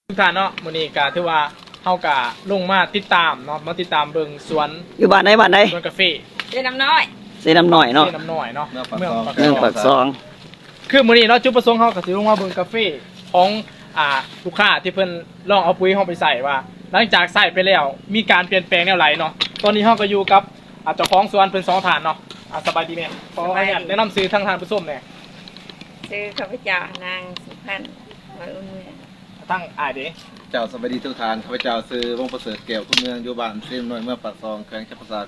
ທຸກທ່ານເນາະ, ມື້ນີ້ກະຖືວ່າເຮົາກະລົງມາຕິດຕາມເນາະ, ມາຕິດຕາມເບິ່ງສວນ ຢູ່ບ້ານໃດ ບ້ານໃດ? ສວນກາເຟ ເຊນ້ຳນ້ອຍ ເຊນ້ຳນ້ອຍເນາະ, ເມືອງປາກ ເມືອງປາກຊ່ອງ. ຄືມື້ນີ້ເນາະ ຈຸດປະສົງເຮົາກະຊິລົງມາເບິ່ງກາເຟຂອງ ອ່າ ລູກຄ້າທີ່ເພິ່ນລອງເອົາປຸ໋ຍເຮົາໄປໃສ່ວ່າ ຫຼັງຈາກໃຊ້ໄປແລ້ວມີການປ່ຽນແປງແນວໃດເນາະ. ຕອນນີ້ເຮົາກະຢູ່ກັບ ອ່າ ເຈົ້າຂອງສວນເພິ່ນສອງທ່ານເນາະ. ອ່າ ສະບາຍດີແມ່, ຂໍອະນຸຍາດແນະນຳຊື່ທາງທ່ານຜູ້ຊົມແດ່. ຊື່ຂ້າພະເຈົ້າ ນາງສຸພັນ ນ້ອຍອຸ່ນເມືອງ. ທາງອ້າຍເດ? ເຈົ້າ ສະບາຍດີທຸກທ່ານ, ຂ້າພະເຈົ້າຊື່ ວົງປະເສີດ ແກ້ວ ຄຸນເມືອງ, ຢູ່ບ້ານເຊນ້ຳນ້ອຍ ເມືອງປາກຊ່ອງ ແຂວງຈຳປາສັກ.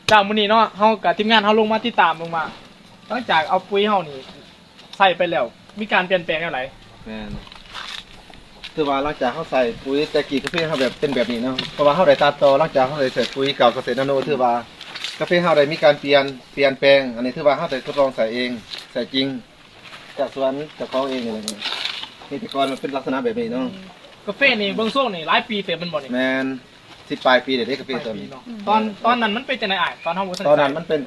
ເຈົ້າ ມື້ນີ້ເນາະ ເຮົາກະທີມງານເຮົາລົງມາຕິດຕາມເບິ່ງວ່າ ຫຼັງຈາກເອົາປຸ໋ຍເຮົານີ້ໃສ່ໄປແລ້ວ ມີການປ່ຽນແປງແນວໃດ? ແມ່ນ ຄືວ່າຫຼັງຈາກເຮົາໃສ່ປຸ໋ຍ ແຕ່ກີ້ກາເຟເຮົາແບບເປັນແບບນີ້ເນາະ, ເພາະວ່າເຮົາໄດ້ຕັດຕໍ່ ຫຼັງຈາກເຮົາໄດ້ໃສ່ປຸ໋ຍເກົ່າກະເສດນາໂນ ຖືວ່າກາເຟເຮົາໄດ້ມີການປ່ຽນ ປ່ຽນແປງ. ອັນນີ້ຖືວ່າເຮົາໄດ້ທົດລອງໃສ່ເອງ ໃສ່ຈິງ ຈາກສວນເຈົ້າຂອງເອງນີ້ແຫຼະ. ນີ້ແຕ່ກ່ອນມັນເປັນລັກສະນະແບບນີ້ເນາະ. ກາເຟນີ້ເບິ່ງຊົງນີ້ຫຼາຍປີເຕີບແມ່ນບໍ່ນີ້? ແມ່ນ ສິບປາຍປີແລ້ວເດ້ ກາເຟໂຕນີ້. ຕອນ ຕອນນັ້ນມັນເປັນຈັ່ງໃດອ້າຍ? ຕອນເຮົາບໍ່ທັນ ຕອນນັ້ນມັນເປັນ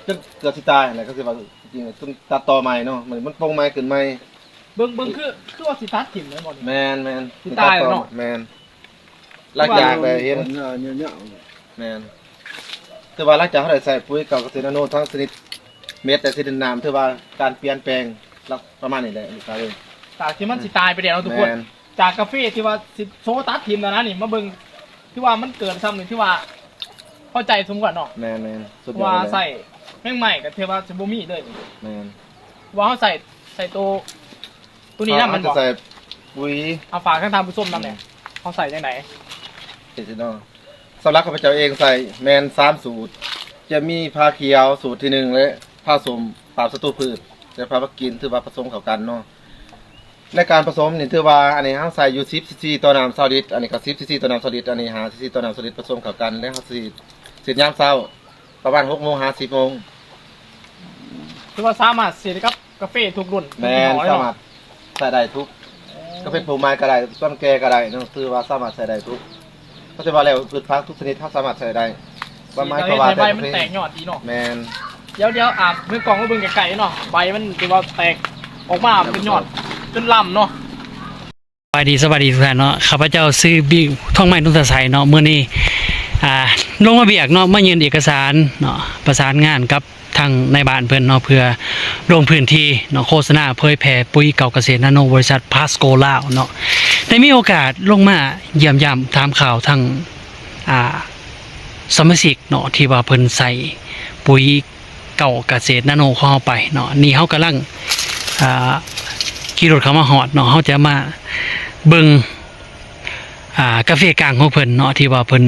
ຈົນເກືອບຊິຕາຍຫັ້ນແຫຼະ, ກະຄືວ່າຈິງໆ ຕັດຕໍ່ໃໝ່ເນາະ, ມັນ ມັນປົງໃໝ່ຂຶ້ນໃໝ່. ເບິ່ງ ເບິ່ງຄື ຄືວ່າຊິຕັດຖິ້ມແມ່ນບໍ່ນີ້? ແມ່ນໆ ຊິຕາຍແລ້ວເນາະ. ແມ່ນ ຫຼັງຈາກໄດ້ເຫັນ ແມ່ນ ຖືວ່າຫຼັງຈາກເຮົາໄດ້ໃສ່ປຸ໋ຍເກົ່າກະເສດນາໂນ ທັງຊະນິດເມັດ ແລະ ຊະນິດນ້ຳ ຖືວ່າການປ່ຽນແປງລັກ ປະມານນີ້ແຫຼະລູກຄ້າເອີຍ. ຈາກທີ່ມັນຊິຕາຍໄປແລ້ວເນາະທຸກຄົນ, ແມ່ນ ຈາກກາເຟທີ່ວ່າຊິໂຊຕັດຖິ້ມນັ້ນນະນີ້ ມາເບິ່ງ ຖືວ່າມັນເກີດຊ່ຳນີ້ ຖືວ່າພໍໃຈສົມຄວນເນາະ. ແມ່ນໆ ສຸດຍອດເລີຍ. ເພາະວ່າໃສ່ແມງໄມ້ກະຖືວ່າຊິບໍ່ມີເລີຍ. ແມ່ນ ວ່າເຮົາໃສ່ ໃສ່ໂຕ ໂຕນີ້ນຳແມ່ນບໍ່? ເຮົາຈະໃສ່ປຸ໋ຍ ເອົາຝາກທາງທ່ານຜູ້ຊົມນຳແດ່ ເຮົາໃສ່ຈັ່ງໃດ? ເຮັດຊິເນາະ. ສຳລັບຂ້າພະເຈົ້າເອງໃສ່ແມ່ນສາມສູດ, ຈະມີຝາຂຽວສູດທີໜຶ່ງ ແລະ ຝາສົ້ມປາບສັດຕູພືດ ແລະ ຝາໝາກກິນ ຖືວ່າປະສົມເຂົ້າກັນເນາະ. ໃນການປະສົມນີ້ຖືວ່າ ອັນນີ້ເຮົາໃສ່ຢູ່ສິບຊີຊີຕໍ່ນ້ຳຊາວລິດ, ອັນນີ້ກະສິບຊີຊີຕໍ່ນ້ຳຊາວລິດ, ອັນນີ້ຫ້າຊີຊີຕໍ່ນ້ຳຊາວລິດ ປະສົມເຂົ້າກັນ ແລະ ເຮົາສີດ ສີດຍາມເຊົ້າ ປະມານຫົກໂມງຫາສິບໂມງ. ຖືວ່າສາມາດສີດກັບກາເຟທຸກລຸ້ນ ແມ່ນ ທຸກຍີ່ຫໍເລີຍເນາະ. ສາມາດໃຊ້ໄດ້ທຸກ ໂອ້ ກາເຟປູກໃໝ່ກະໄດ້ ສວນແກ່ກະໄດ້ເນາະ, ຖືວ່າສາມາດໃຊ້ໄດ້ທຸກ ເພາະວ່າແລ້ວພືດຜັກທຸກຊະນິດເຮົາສາມາດໃຊ້ໄດ້ ຄວາມໝາຍກະວ່າ ໃບມັນແຕກຍອດດີເນາະ. ແມ່ນ ດຽວໆ ອ່າ ມືກ້ອງມາເບິ່ງໃກ້ໆເນາະ, ໃບມັນຖືວ່າແຕກອອກມາເປັນຍອດຈົນລຳເນາະ. ສະບາຍດີ ສະບາຍດີທຸກທ່ານເນາະ, ຂ້າພະເຈົ້າຊື່ບິວ ທອງໄມ້ ນົນຕະໄຊເນາະ. ມື້ນີ້ ອ່າ ລົງມາວຽກເນາະ, ມາຍື່ນເອກະສານເນາະ ປະສານງານກັບທາງນາຍບ້ານເພິ່ນເນາະ ເພື່ອລົງພື້ນທີ່ເນາະ ໂຄສະນາເຜີຍແຜ່ປຸ໋ຍເກົ່າກະເສດນາໂນ ບໍລິສັດພາສໂກລາວເນາະ. ໄດ້ມີໂອກາດລົງມາຢ້ຽມຢາມຖາມຂ່າວທາງ ອ່າ ສະມາຊິກເນາະ ທີ່ວ່າເພິ່ນໃສ່ປຸ໋ຍ ເກົ່າກະເສດນາໂນຂອງເຮົາໄປເນາະ. ນີ້ເຮົາກຳລັງ ອ່າ ຂີ່ລົດເຂົ້າມາຮອດເນາະ, ເຮົາຈະມາເບິ່ງ ອ່າ ກາເຟກາງຂອງເພິ່ນເນາະ ທີ່ວ່າເພິ່ນ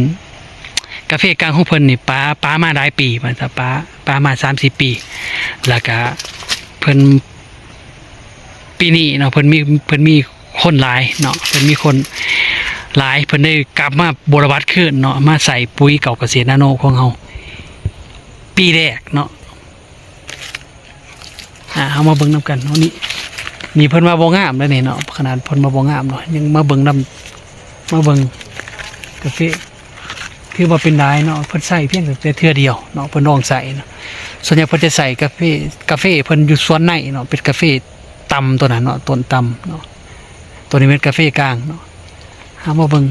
ກາເຟກາງຂອງເພິ່ນນີ້ປາ ປາມາຫຼາຍປີ ວ່າຊະ ປາ ປາມາສາມສິບປີ ແລ້ວກະເພິ່ນ ປີນີ້ເນາະ ເພິ່ນມີ ເພິ່ນມີຄົນຫຼາຍເນາະ, ເພິ່ນມີຄົນຫຼາຍ ເພິ່ນໄດ້ກັບມາບົວລະບັດຄືນເນາະ ມາໃສ່ປຸ໋ຍເກົ່າກະເສດນາໂນຂອງເຮົາປີແລກເນາະ. ອ່າ ເຮົາມາເບິ່ງນຳກັນເນາະ. ນີ້ ນີ້ເພິ່ນວ່າບໍ່ງາມເດ້ນີ້ເນາະ, ຂະໜາດເພິ່ນວ່າບໍ່ງາມເນາະ ຍັງມາເບິ່ງນຳ ມາເບິ່ງກາເຟ ຖືວ່າເປັນຫຼາຍເນາະ. ເພິ່ນໃຊ້ພຽງແຕ່ເທື່ອດຽວເນາະ ເພິ່ນລອງໃຊ້ເນາະ. ສ່ວນໃຫຍ່ເພິ່ນຈະໃຊ້ກາເຟ ກາເຟເພິ່ນຢູ່ສວນໃນເນາະ ເປັນກາເຟຕ່ຳໂຕນັ້ນເນາະ ຕົ້ນຕ່ຳເນາະ. ໂຕນີ້ແມ່ນກາເຟກາງເນາະ. ເຮົາມາເບິ່ງ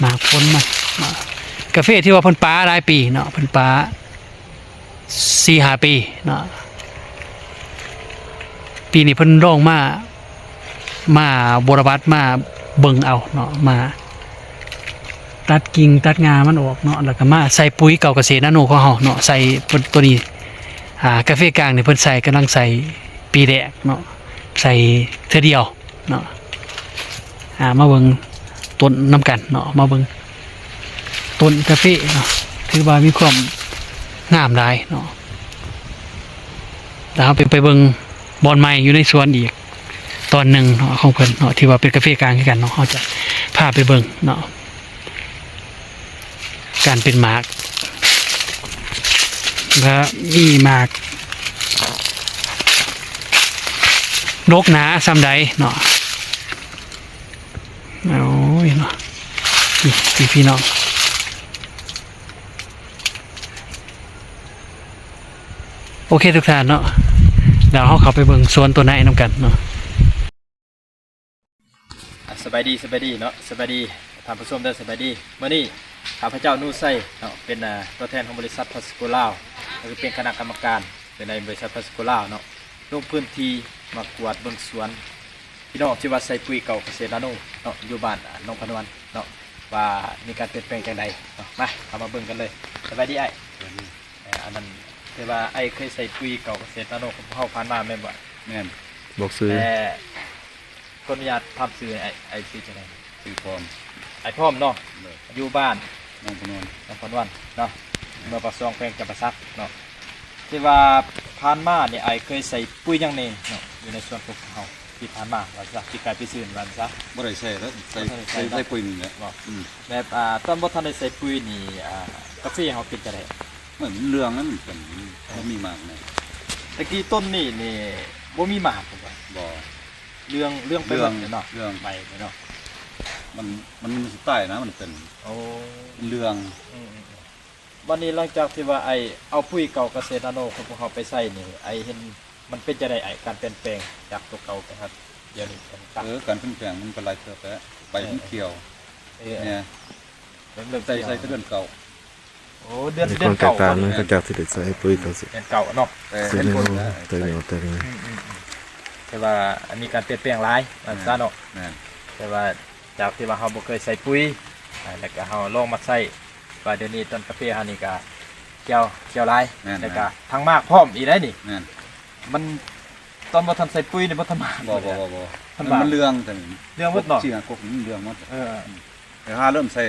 ໝາກຜົນມັນເນາະ. ກາເຟທີ່ວ່າເພິ່ນປາຫຼາຍປີເນາະ ເພິ່ນປາສີ່ຫ້າປີເນາະ. ປີນີ້ເພິ່ນລອງມາ ມາບົວລະບັດ ມາເບິ່ງເອົາເນາະ ມາຕັດກິ່ງຕັດງ່າມັນອອກເນາະ ແລ້ວກະມາໃສ່ປຸ໋ຍເກົ່າກະເສດນາໂນຂອງເຮົາເນາະ. ໃສ່ໂຕນີ້ ອ່າ ກາເຟກາງນີ້ເພິ່ນໃສ່ ກຳລັງໃສ່ປີແລກເນາະ ໃສ່ເທື່ອດຽວ ເນາະ. ອ່າ ມາເບິ່ງຕົ້ນນຳກັນເນາະ ມາເບິ່ງຕົ້ນກາເຟເນາະ ຖືວ່າມີຄວາມງາມຫຼາຍເນາະ. ແລ້ວເຮົາໄປ ໄປເບິ່ງບ່ອນໃໝ່ຢູ່ໃນສວນອີກຕອນໜຶ່ງເນາະ ຂອງເພິ່ນເນາະ ທີ່ວ່າເປັນກາເຟກາງຄືກັນເນາະ. ເຮົາຈະພາໄປເບິ່ງເນາະ ການເປັນໝາກ ແລະ ມີໝາກດົກໜາສ່ຳໃດເນາະ. ໂອ້ຍເນາະ ນີ້ ພີ່ໆ ນ້ອງ ໂອເຄທຸກທ່ານເນາະ ດຽວເຮົາເຂົ້າໄປເບິ່ງສວນຕົວໃນນຳກັນເນາະ. ອາ ສະບາຍດີ ສະບາຍດີເນາະ ສະບາຍດີທ່ານຜູ້ຊົມເດີ ສະບາຍດີ. ມື້ນີ້ຂ້າພະເຈົ້າ ນູໄຊ ເນາະ ເປັນ ເອີ ຕົວແທນຂອງບໍລິສັດພາສໂກລາວ ກໍຄືເປັນຄະນະກຳມະການຢູ່ໃນບໍລິສັດພາສໂກລາວເນາະ ລົງພື້ນທີ່ມາກວດເບິ່ງສວນ ພີ່ນ້ອງທີ່ວ່າໃສ່ປຸຍເກົ່າກະເສດນາໂນເນາະ ຢູ່ບ້ານໜອງພະນວນເນາະ ວ່າມີການປ່ຽນແປງຈັ່ງໃດເນາະ. ມາ ເຮົາມາເບິ່ງກັນເລີຍ. ສະບາຍດີອ້າຍ. ເອີ ອັນນັ້ນ ທີ່ວ່າອ້າຍເຄີຍໃສ່ປຸຍເກົ່າກະເສດນາໂນຂອງພວກເຮົາຜ່ານມາແມ່ນບໍ່? ແມ່ນ. ບອກຊື່. ແຕ່ ຂໍອະນຸຍາດຖາມຊື່ອ້າຍ ອ້າຍຊື່ຈັ່ງໃດ? ຊື່ພອມ. ອ້າຍພອມເນາະ. ໂດຍ. ຢູ່ບ້ານໜອງພະນວນ. ໜອງພະນວນເນາະ ເມືອງປາກຊ່ອງ ແຂວງຈຳປາສັກເນາະ. ທີ່ວ່າຜ່ານມານີ້ ອ້າຍເຄີຍໃສ່ປຸຍຫຍັງແດ່ເນາະ ຢູ່ໃນສວນຂອງພວກເຮົາທີ່ຜ່ານມາ ວ່າຊະ ປີກາຍປີຊືນວ່າຊະ? ບໍ່ໄດ້ໃສ່ແລ້ວ ໃສ່ ບໍ່ທັນໄດ້ໃສ່ ໃສ່ ເນາະ ໃສ່ປຸຍນີ້ແຫຼະ. ບໍ່. ອືມ. ແບບ ອ່າ ຕອນບໍ່ທັນໄດ້ໃສ່ປຸຍນີ້ ອ່າ ກາເຟເຮົາເປັນຈັ່ງໃດ? ມັນເຫຼືອງ ມັນເປັນ ເອີ ບໍ່ມີໝາກນະ. ແຕ່ກີ້ຕົ້ນນີ້ນີ້ບໍ່ມີໝາກບໍ່? ບໍ່. ເຫຼືອງ ເຫຼືອງໄປໝົດເລີຍເນາະ. ເຫຼືອງ ໃບເນາະ ມັນ ມັນ ມັນຊິຕາຍນະ ມັນເປັນ ໂອ້ ເຫຼືອງ. ອືມໆໆ. ບັດນີ້ຫຼັງຈາກທີ່ວ່າອ້າຍເອົາປຸຍເກົ່າກະເສດນາໂນຂອງພວກເຮົາໄປໃສ່ນີ້ ອ້າຍເຫັນມັນເປັນຈັ່ງໃດອ້າຍ ການປ່ຽນແປງຈາກຕົວເກົ່າໄປຮອດດຽວນີ້? ເອີ ການປ່ຽນແປງມັນກໍຫຼາຍເຕີບແລ້ວ ໃບມັນຂຽວ. ເອີ ເອີ ເອີ ເລີ່ມ ເລີ່ມຂຽວ ໃສ່ ໃສ່ແຕ່ເດືອນເກົ້າ. ໂອ້ ເດືອນ ເດືອນເກົ້າ ມັນກໍຈາກທີ່ໄດ້ໃສ່ປຸຍເກົ່າ ເດືອນເກົ້າເນາະ ແຕ່ເຫັນຜົນ ແຕ່ເດືອນ ແຕ່ເດືອນ ອືມໆໆ. ແຕ່ວ່າອັນນີ້ການປ່ຽນແປງຫຼາຍວ່າຊັ້ນເນາະ. ແມ່ນ. ແຕ່ວ່າຈາກທີ່ວ່າເຮົາບໍ່ເຄີຍໃສ່ປຸຍ ອ່າ ແລ້ວກໍເຮົາລອງມາໃສ່ ວ່າດຽວນີ້ຕົ້ນກາເຟເຮົານີ້ກໍຂຽວ ຂຽວຫຼາຍ. ແມ່ນໆ. ແລ້ວກໍທັງໝາກພ້ອມອີກໄດ໋ນີ້. ແມ່ນ. ມັນ ຕອນບໍ່ທັນໃສ່ປຸຍນີ້ບໍ່ທັນໝາກ. ບໍ່ ບໍ່ ບໍ່ ບໍ່ ມັນເຫຼືອງ ເຫຼືອງໝົດເນາະ. ສີ່ຫ້າກົກນີ້ມັນເຫຼືອງໝົດ. ເອີ ເອີ ຫາເລີ່ມໃສ່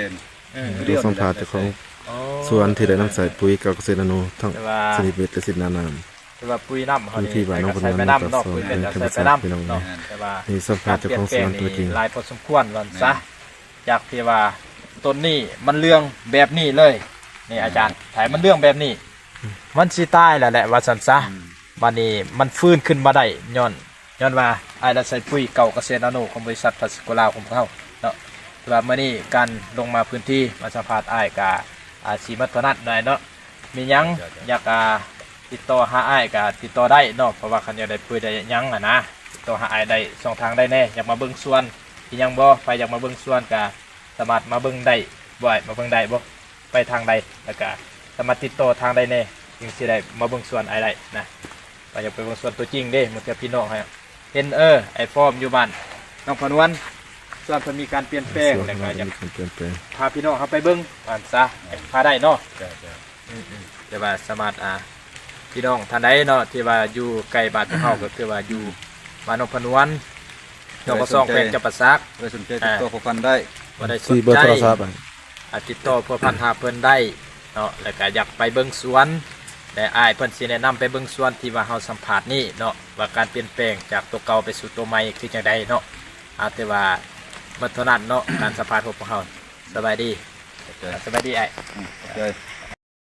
ເອີ ເອີ ເອີ ຕ້ອງສຳພາດເຈົ້າຂອງ ອໍ ສວນທີ່ໄດ້ນຳໃສ່ປຸຍເກົ່າກະເສດນາໂນ ທັງຊະນິດເມັດ ແລະ ຊະນິດໜ້ານ້ຳ. ແຕ່ວ່າປຸຍນ້ຳເຮົານີ້ ຢູ່ທີ່ບ້ານໜອງພະນວນ ໃນປາກຊ່ອງ ແຂວງຈຳປາສັກ ພີ່ນ້ອງເອີຍ. ແຕ່ວ່າ ນີ້ສຳພາດເຈົ້າຂອງສວນຕົວຈິງ ການປ່ຽນແປງນີ້ຫຼາຍພໍສົມຄວນວ່າຊັ້ນຊະ. ຈາກທີ່ວ່າຕົ້ນນີ້ມັນເຫຼືອງແບບນີ້ເລີຍນີ້ ອາຈານ ຖ້າມັນເຫຼືອງແບບນີ້ ມັນຊິຕາຍແລ້ວແຫຼະວ່າຊັ້ນຊະ. ອືມ. ບັດນີ້ມັນຟື້ນຂຶ້ນມາໄດ້ ຍ້ອນ ຍ້ອນວ່າອ້າຍລະໃສ່ປຸຍເກົ່າກະເສດນາໂນຂອງບໍລິສັດພາສໂກລາວຂອງພວກເຮົາເນາະ. ແຕ່ວ່າມື້ນີ້ການລົງມາພື້ນທີ່ມາສຳພາດອ້າຍກະ ອາ ຊິໝົດເທົ່ານັ້ນໜ້ອຍເນາະ. ມີຫຍັງ ເຈົ້າ ເຈົ້າ ຢາກ ອາ ຕິດຕໍ່ຫາອ້າຍກະຕິດຕໍ່ໄດ້ເນາະ ເພາະວ່າຄັນຢາກໄດ້ປຸຍໄດ້ຫຍັງຫັ້ນນະ ຕິດຕໍ່ຫາອ້າຍໄດ້ຊ່ອງທາງໃດແດ່? ຢາກມາເບິ່ງສວນອີ່ຫຍັງບໍ່? ໃຜຢາກມາເບິ່ງສວນກະສາມາດມາເບິ່ງໄດ້ບໍ່ອ້າຍ? ມາເບິ່ງໄດ້ບໍ່? ໄປທາງໃດ ແລ້ວກະສາມາດຕິດຕໍ່ທາງໃດແດ່ ຈຶ່ງຊິໄດ້ມາເບິ່ງສວນອ້າຍໄດ້ນະ? ວ່າຢາກໄປເບິ່ງສວນຕົວຈິງເດ້ ມື້ເທື່ອພີ່ນ້ອງໃຫ້ເຫັນ ເອີ ອ້າຍຟອມຢູ່ບ້ານໜອງພະນວນ ສວນເພິ່ນມີການປ່ຽນແປງ ແລ້ວກະຢາກ ມີການປ່ຽນແປງ ພາພີ່ນ້ອງເຮົາໄປເບິ່ງວ່າຊັ້ນຊະ ພາໄດ້ເນາະ. ເຈົ້າ ເຈົ້າ. ອືມໆ ແຕ່ວ່າສາມາດ ອ່າ ພີ່ນ້ອງທ່ານໃດເນາະ ທີ່ວ່າຢູ່ໃກ້ບ້ານພວກເຮົາ ກໍຄືວ່າຢູ່ບ້ານໜອງພະນວນ ໜອງປາກຊ່ອງ ແຂວງຈຳປາສັກ ເອີ ສົນໃຈຕິດຕໍ່ພົວພັນໄດ້ ບໍ່ໄດ້ສົນໃຈ ທີ່ເບີໂທລະສັບ ອາ ຕິດຕໍ່ພົວພັນຫາເພິ່ນໄດ້ເນາະ ແລ້ວກະຢາກໄປເບິ່ງສວນ ແລະ ອ້າຍເພິ່ນຊິແນະນຳໄປເບິ່ງສວນທີ່ວ່າເຮົາສຳພາດນີ້ເນາະ ວ່າການປ່ຽນແປງຈາກຕົວເກົ່າໄປສູ່ຕົວໃໝ່ຄືຈັ່ງໃດເນາະ. ອາ ແຕ່ວ່າໝົດເທົ່ານັ້ນເນາະ ການສຳພາດຂອງພວກເຮົາ. ສະບາຍດີ. ຂອບໃຈ. ສະບາຍດີອ້າຍ. ອືມ ຂອບໃຈ.